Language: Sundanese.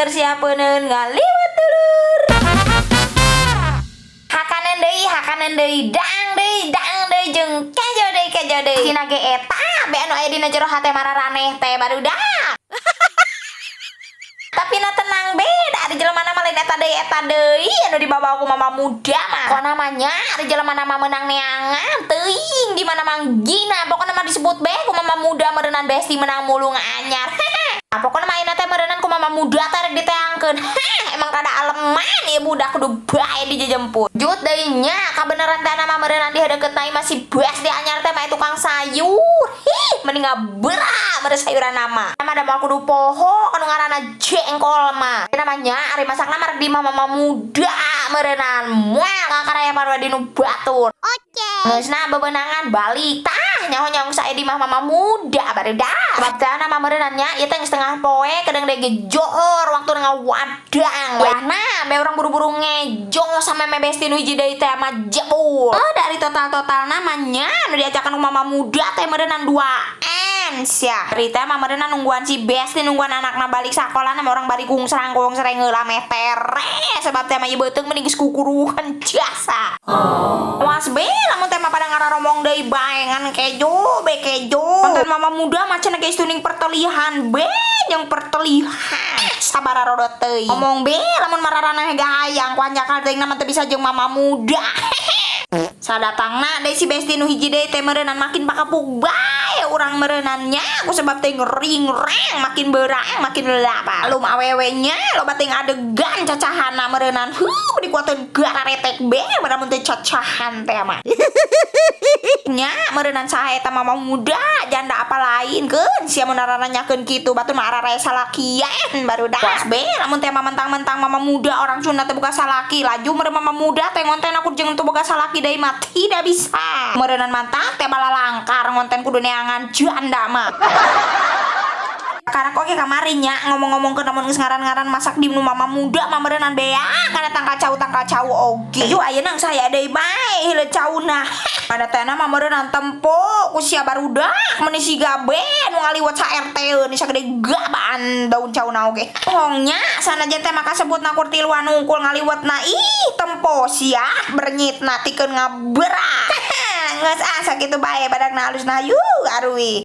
Tersiapeun ngaliwet, dulur. Hakaneun deui, hakaneun deui, dang deui, dang deui, jeung kejo deui, kejo deui. Dina ge eta be anu aya dina jero hate mararaneh teh, barudak. Tapi na tenang be, da ari jelema mah lain eta deui, eta deui anu dibawa ku mama muda mah. Kok namanya ari jelema mah meunang neangan teuing di mana manggina, pokona mah disebut be ku mama muda meureunan besti menang mulu anyar. Ah, pokona mah ayeuna teh meureunan ku mama muda teh rek diteangkeun. Emang rada aleman ieu budak, kudu bae dijejemput. Jut deui nya kabeneran teh nama meureunan di deukeut masih besti anyar teh mah tukang sayur. Hih, mending ngabera mere sayuran nama. Nama da moal kudu poho kanu ngaranna jengkol mah. Namanya ari masakna mah rek di imah mama muda meureunan moal kakarayapan we dinu batur. Oke. Geusna bebenangan balik tah nyaho nyong saya di imah mama muda, barudak. Sebab teh nama meureunan nya ieu teh geus tengah poe kedeng deui ge johor waktu ngawadang. Wah, nah be urang buru-buru ngejo sama me besti nu hiji deui teh mah jebul. Oh, dari total-total namanya nu diajakan ku mama muda teh meureunan 2 N sia. Cerita mah meureunan nungguan si besti, nungguan anakna balik sakola, nama urang bari kungsrang kungsreng heula meh tere sebab teh mah ieu beuteung mending geus kukuruhan jasa. Awas be lamun teh mah pada ngararomong deui bae ngan kejo be kejo. Konten mama muda mah cenah geus tuning pertelihan be jeung pertelihan. Sabar rodot teuing. Ngomong be lamun mararaneh gahayang ku hanjakal teuing mah teu bisa jeung mama muda. Sadatangna deui si besti nu hiji deui teh meureunan makin pakapuk bae urang meureunannya ku sebab teh ring-reng makin berang makin lapa. Belum awewe nya loba teh adegan cacahana meureunan heuh dikuateun gararetek be lamun teh cacahan teh mah. Nya meureunan saha eta mama muda, janda apa lain keun sia mun naranyakeun kitu, batur mah araraya salakian, barudak. Was be lamun teh mah mentang-mentang mama muda orang Sunda teh boga salaki laju meureun mama muda teh ngonten aku jeung teu boga salaki deui mah tidak bisa. Meureunan mantap teh balalangkar ngonten kudu neangan janda mah. Karak oge kamari nya ngomong-ngomong ke namun geus ngaran-ngaran masak di nu mama muda mah meureunan bea kana tangkal cau oge. Ju ayeuna saya deui bae hileud cauna. Pada teh mah meureunan tempo ku sia, barudak, meuni siga be nu ngaliwet sa RT ni sagede gabaan daun cauna oge. Hongnya sanajan teh mah kasebutna kur tiluan nungkul ngaliwetna, ih tempo sia bernyitna tikeun ngabera. Geus ah, sakitu bae badakna alusna, yuk arui.